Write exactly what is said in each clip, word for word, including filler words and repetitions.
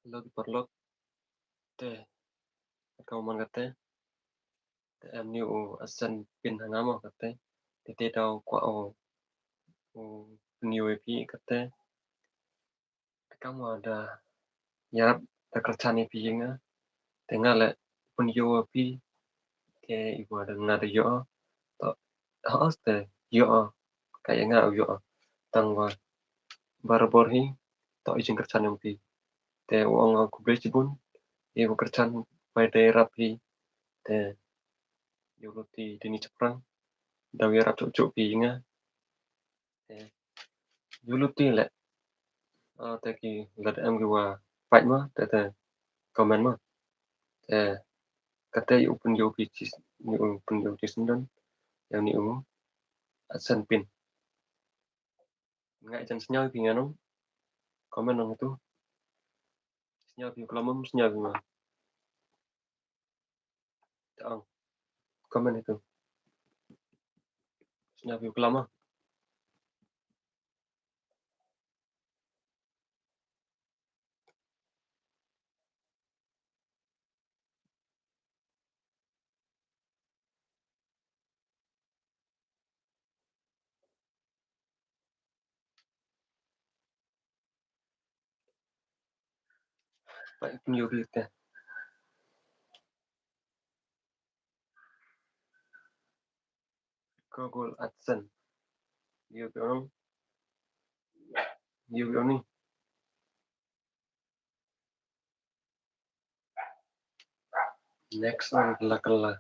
Hello ki paralok. Te, ka man kata. Te em ni u AdSense pin ha nga mo kata. Te te daw kwah u, u pynïoh ïa phi kata. Te kam wa da ïarap da kyrchan ïa phi ïa nga. Te nga leh pynïoh ïa phi. Te i wa da nga da ïoh. To, ha os te ïoh. Ka ïa nga u ïoh. Tang wa barabor hi. To i jingkyrchan ïa phi. Te u ong khublei shibun. I wa kyrchan wa da ïarap hi. Te ïa u luti dini chaprang. Da ïarap chuh chuh phi ïa nga. Te ïa u luti leh. Ah, te ki lada em ki wa pait ma, te te comment ma. Te kata ïa u pynïoh phi chi, ïa u pynïoh chi sendon. Ïa ni u AdSense pin. Nga jan sñiaw phi nga nong. Comment nong itu. Sñiaw phi klam, sñiaw phi ma. Tang. Comment itu. Sñiaw phi klam ma. Pynïoh phi te. Google AdSense. Ïoh phi ong. Ïoh phi ong ni. Next on la kala.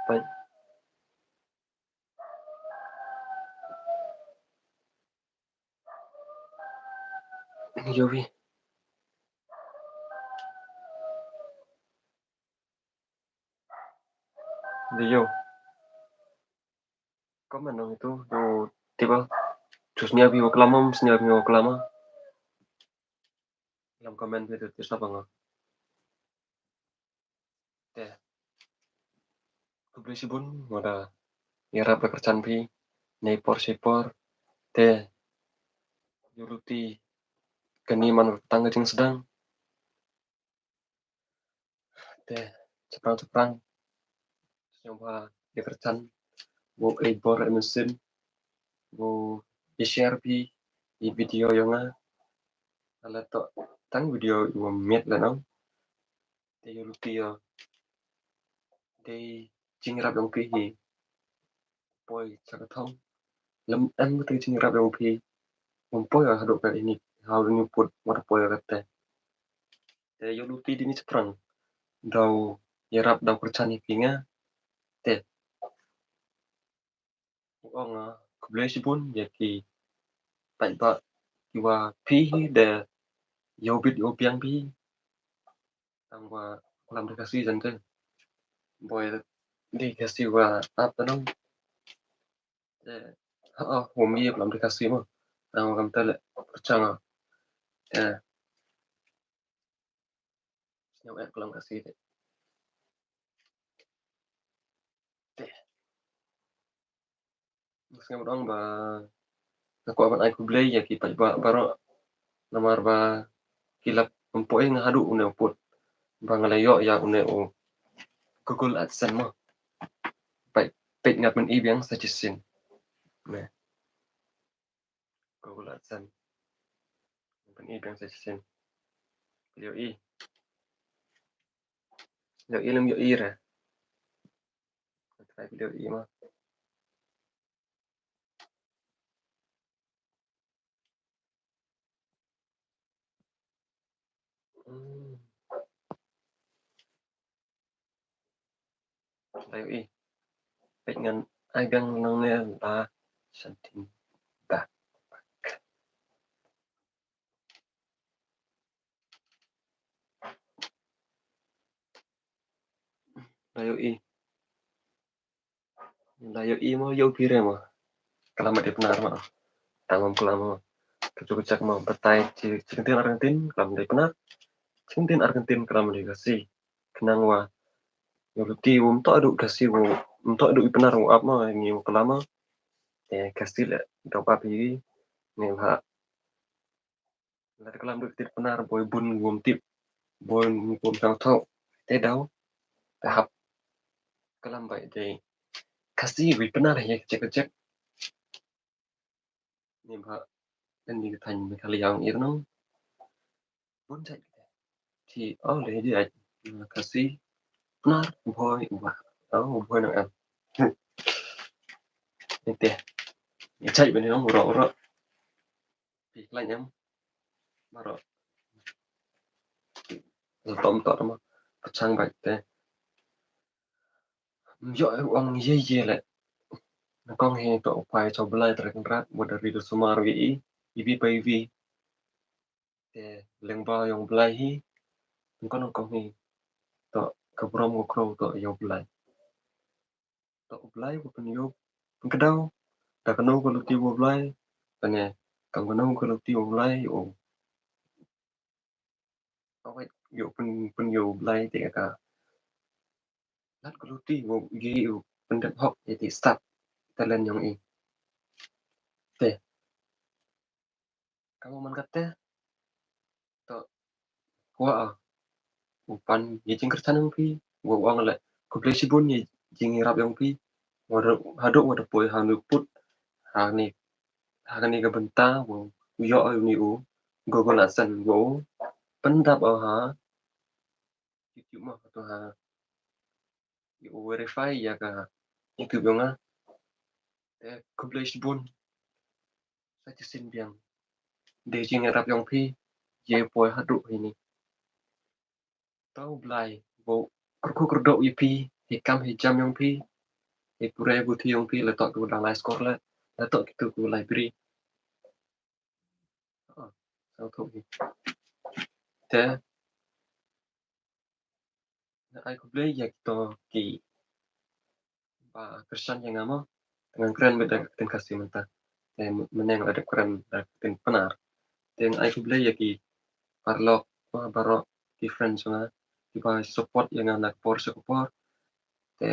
Bye. Ïoh phi. Ïoh. Comment nong itu, ïoh tip ba. Chu sñiaw phi wa klam ma, sñiaw phi wa klam ma. Lam comment phi tu, tu sap nga. Te. Khublei shibun, wa da ïarap da kyrchan phi, nei por shi por, te, ïa u luti, kani man tang ka jingsdang. Te, chaprang chaprang, sñiawbha ïa kyrchan, u ai bor ai mynsiem, u i share phi, i video yong nga, ala to, tang video i wa miet la nong, Te ïa u luti ïa. Te jingïarap yong phi hi. Poi cha ka thong. Lem em te jingïarap yong phi. Lem poi ïa haduh ka ini. Haduh ini put wat poi ïa kata. Te ïa u luti dini chaprang. Daw ïarap daw kyrchan ïa phi nga. Te. U ong, ah, khublei shibun ïa ki paidbah kiwa phi hi da ïoh bit ïoh biang phi. Tang wa klam da Khasi jan te. Boi da Khasi wa ap ta nong. Te, ha, ha, wa mi klam da Khasi mo. Tang wa kam ta le pyrchang, ah. Te. Sñiaw eh klam Khasi te. Te. Sñiaw ong ba nga kwah ban ai khublei ïa ki paidbah baroh namar ba ki la pynpoi nga haduh une u put ba nga la ïoh ïa une u Google AdSense mo. Peit, peit nga pyni biang sa shisien. Ne. Google AdSense. Pyni biang sa shisien. Ïohi. Ïohi lem ïohi re. Try ïohi ma. Hmm. Ïohi. Peit ngan ai biang nangne la shantin ba. La ïohi. La ïohi mo, ïohi phi re mo. Klam dei Pnar mo. Tang mo klam mo. Ka juk ka jak mo, batai chi, chi kyntien ar kyntien, klam dei Pnar. Chi kyntien ar kyntien, klam dei Khasi. Khnang wa ïa u luti u ym toh haduh Khasi u, ym toh haduh i Pnar u ap mo, ngi u klam mo. Te Khasi leh dok ap ïa ki. Ni ha. Lada klam da ka ktien Pnar boi bun ngum tip. Boi ngum tang tho. Te daw. Te hap klam bai te Khasi wi Pnar hi ka check ka check. Ni ba ni ka thaiñ Meghalaya ong ir nong. Bun jait. Ti au le di ai Khasi Pnar boi wa. Au boi nong em. Ni te. Ni jait bani nong ro ro. Pi khlaiñ em. Maro. Tom tom ma. Pachang bai te. Ym ïoh ong ye ye le. Nyngkong hi to u pai to Blai Trai Kynrad, wat da ri da sumar wi i, i wi pai wi. Te lyngba ïong Blai hi, nyngkong nyngkong hi to ka burom ka khrew to ïong Blai. To u Blai u pynïoh pynkhadaw, da kano ka luti u Blai, tane kam kano ka luti u Blai, u awet ïoh pyn pynïoh u Blai te ka lad ka luti u ye u pyndep hok ïa ti stad talent ïong i. Te ka mo man kate to kwah u pan ïa jingkyrshan ïong phi, u ong le khublei shibun ïa jingïarap ïong phi. Wa da haduh wa da poi ha nu put ha ni ha kane ka bynta u ïoh ïa u ni u Google AdSense u pyndap ha YouTube mo to ha u verify ïa ka YouTube ïong nga. Te khublei shibun. Sa shisien biang. Dei jingïarap ïong phi ïa poi haduh hi ni. To u Blai u kyrkhu kyrdoh ïa phi, hi kam hi jam ïong phi, hi pule puthi ïong phi, la to ki dang lai skur la, la to kitu ki lai bri. Oh, sa u thuh hi. Te nga ai khublei ïa kito ki ba kyrshan ïa nga mo. Te ngan kren beit da ka ktien Khasi mynta. Te mynne nga la dep kren da ka ktien Pnar. Te nga ai khublei ïa ki paralok ba baroh ki friends nga kiba support ïa nga na ka por sha ka por. Te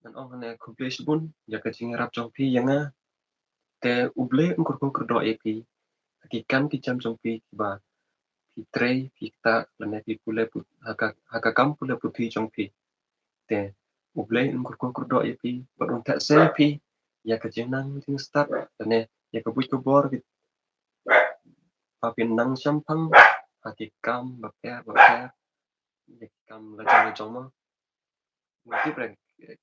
ngan ong hangne khublei shibun ïa ka jingïarap jong phi ïa nga. Te U Blei un kyrkhu kyrdoh ïa phi ha ki kam ki jam jong phi kiba phi trei phi ktah lane phi pule put ha ka ha ka kam pule puthi jong phi. Te U Blei un kyrkhu kyrdoh ïa phi bad un theh se ïa phi ïa ka jingnang jingstad lane ïa ka buit ka bor ba phin nang shemphang ha ki kam bapher bapher ïa ki kam lajong lajong mo. Ngam tip re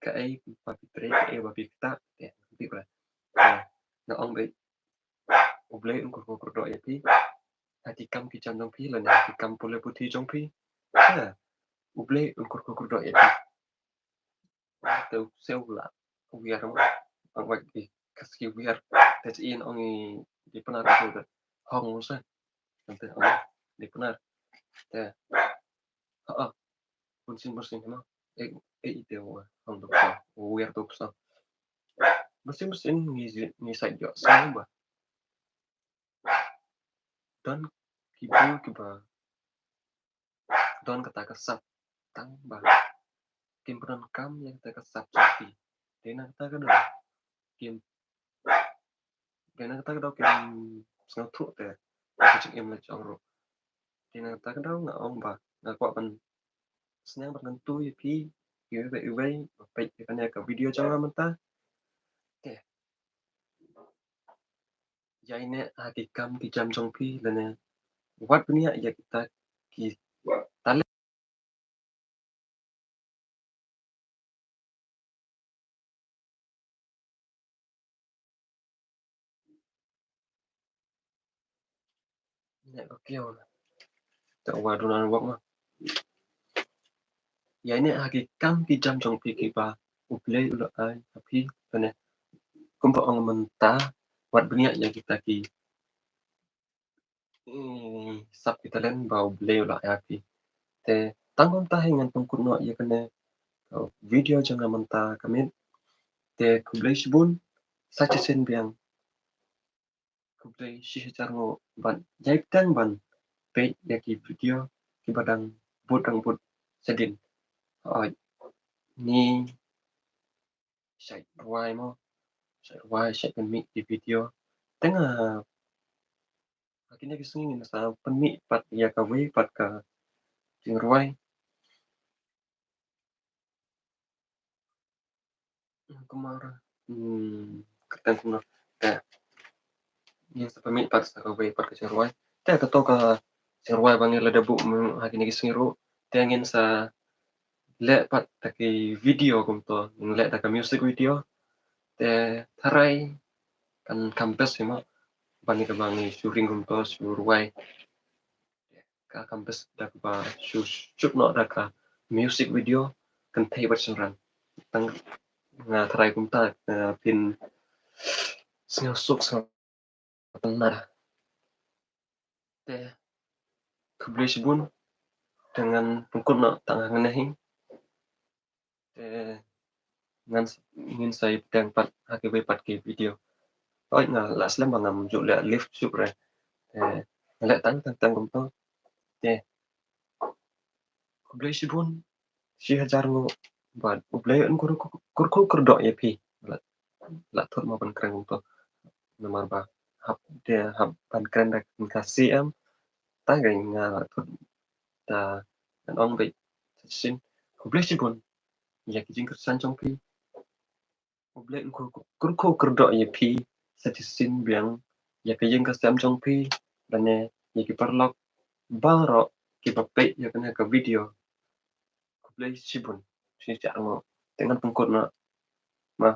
kaei ba phi trei kaei ba phi ktah te ngam tip re. Nga ong beit U Blei un kyrkhu kyrdoh ïa phi ha ki kam ki jam jong phi lane ha ki kam pule puthi jong phi. Te U Blei un kyrkhu kyrdoh ïa phi. Te u Siew la u wiar mo. Ang wai ki Khasi wiar te chi in ong i Pnar ko te hong mo sa. Te ong i Pnar te ha a bun sien bun sien mo. E e i te u hong dok sa u wiar dok sa. Bun sien bun sien ngi ngi sa ïoh sa ba don ki briew kiba don kata ka sap tang ba kim pyndonkam ïa kata ka sap jong ki. Dei na kata ka daw kim dei na kata ka daw kim sngewthuh te ïa ka jingim la jong ruh. Dei na kata ka daw nga ong ba nga kwah ban sngewbha ban kyntu ïa phi iwei pa iwei ba peit ïa kane ka video jong nga mynta. Te ïaineh ha ki kam ki jam jong phi lane wat bniah ïa kita ki talent. Ïa ka kiew. Te wa duna wak ma. Ïaineh ha ki kam ki jam jong phi kiba U Blei u la ai ha phi lane kumba ong mynta wat bniah ïa kita ki sap ki talent ba U Blei u la ai ha phi. Te tang kumta hi ngan pynkut noh ïa kane ka video jong nga mynta ka miet. Te khublei shibun sa shisien biang. Khublei shi hajar nguh bad ïai bteng ban peit ïa ki video kiba dang bud dang bud shadien. Hooid. Ngi shait rwai mo. shait rwai, shait pynmih ki video. Te nga, ha kine ki sngi ngin sa pynmih pat ïa kawei pat ka jingrwai. Kumar, hmm, kyrteng kumno. Te ngin sa pynmih pat sa kawei pat ka jingrwai. Te kato ka jingrwai ba ngi la dep buh ha kine ki sngi ruh. Te ngin sa leh pat da ki video kumto, ngin leh da ka music video. Te tharai kan kham best hi mo, ban ïa kaba ngi shu ring kumto, shu rwai. Ka kham best da kaba shu shoot noh da ka music video kynthei bad shynrang. Tang nga tharai kumta, eh, phin sngewsuk sngewtynnat. Te khublei shibun, te ngan pynkut noh tang hangne hi. Te ngan s-, ngin sa ïa pdiang pat ha kiwei pat ki video. Hooid, nga la slem ba ngam ju leh live shuh re. Te nga leh tang tang tang kumto. Te khublei shibun, shi hajar nguh bad U Blei un kyrkhu, kyrkhu kyrdoh ïa phi. La, la thut mo ban kren kumto. Namar ba hap, te hap ban kren da ka Khasi em. Tang nga la thut, te ngan ong beit sa shisien. Khublei shibun ïa ki jingkyrshan jong phi. U Blei un kyrkhu, kyrkhu kyrdoh ïa phi sa shisien biang, ïa ka ïing ka sem jong phi, lane ïa ki paralok baroh kiba peit ïa kane ka video. Khublei shibun, shi hajar nguh. Te ngan pynkut noh. Ma.